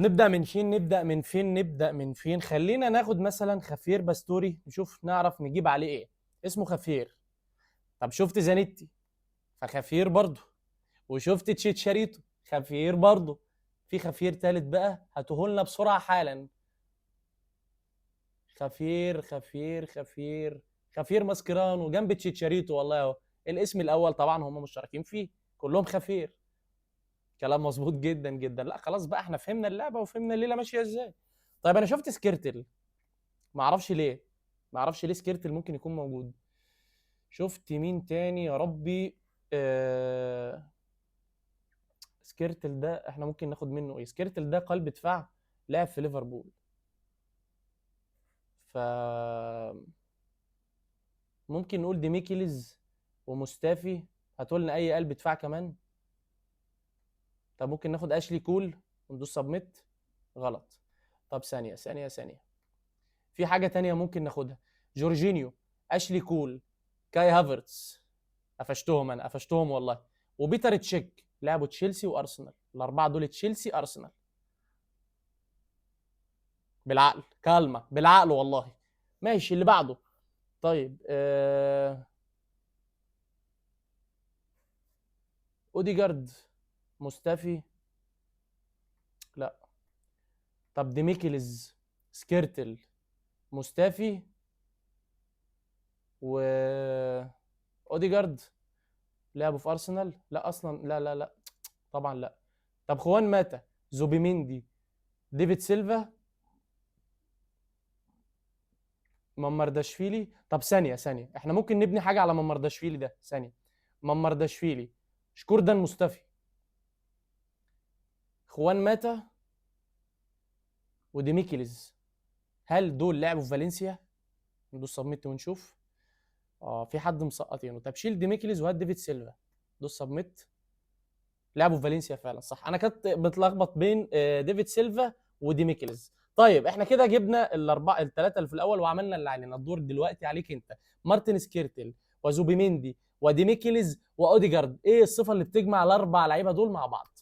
نبدا من فين؟ نبدا من فين؟ نبدا من فين؟ خلينا ناخد مثلا خافير باستوري، نشوف نعرف نجيب عليه ايه. اسمه خافير. طب شفت زانيتي، فخافير برضه. وشفت تشيتشاريتو، خافير برضه. في خافير تالت بقى، هاتوه لنا بسرعة حالا. خافير خافير خافير خافير ماسكيرانو جنب تشيتشاريتو، والله اهو الاسم الاول طبعا هم مشتركين فيه كلهم خافير. كلام مظبوط جدا جدا. لا خلاص بقى، احنا فهمنا اللعبة وفهمنا الليلة ماشية ازاي. طيب انا شفت سكيرتل، ما اعرفش ليه، ما اعرفش ليه سكيرتل ممكن يكون موجود. شفت مين تاني يا ربي؟ سكيرتل ده احنا ممكن ناخد منه ايه؟ سكيرتل ده قلب دفاع، لعب في ليفربول. ف ممكن نقول ديميكيلز ومستافي. هاتولنا اي قلب دفاع كمان. طب ممكن ناخد اشلي كول وندوس submit. غلط. طب ثانية ثانية ثانية، في حاجة تانية ممكن ناخدها. جورجينيو، اشلي كول، كاي هافرتس، قفشتهم انا، قفشتهم والله. وبيتر تشيك، لعبوا تشيلسي وارسنال، الاربعة دول تشيلسي ارسنال. بالعقل، كالمة بالعقل والله. ماشي اللي بعده. طيب اوديجارد، مستفي، لا. طب ديميكيلز، سكيرتل، مستافي، و اوديجارد لعبوا في ارسنال؟ لا اصلا، لا لا لا طبعا لا. طب خوان ماتا، زوبيميندي، ديفيد سيلفا، ممرداشفيلي. طب ثانية ثانية، احنا ممكن نبني حاجة على ممرداشفيلي ده. ثانية، ممرداشفيلي، شكوردان مصطفي، خوان ماتا، وديميكيلز، هل دول لعبوا في فالنسيا؟ ندوس submit ونشوف. في حد مسقطينه. طب شيل ديميكيلز وهات ديفيد سيلفا، دوس submit. لعبوا في فالنسيا فعلا، صح. انا كنت بتلخبط بين ديفيد سيلفا وديميكيلز. طيب احنا كده جبنا الاربعة الثلاثة اللي في الاول وعملنا اللي علينا. الدور دلوقتي عليك انت. مارتن سكيرتل وزوبيميندي وديميكيلز واوديجارد، ايه الصفة اللي بتجمع الاربع لعيبة دول مع بعض؟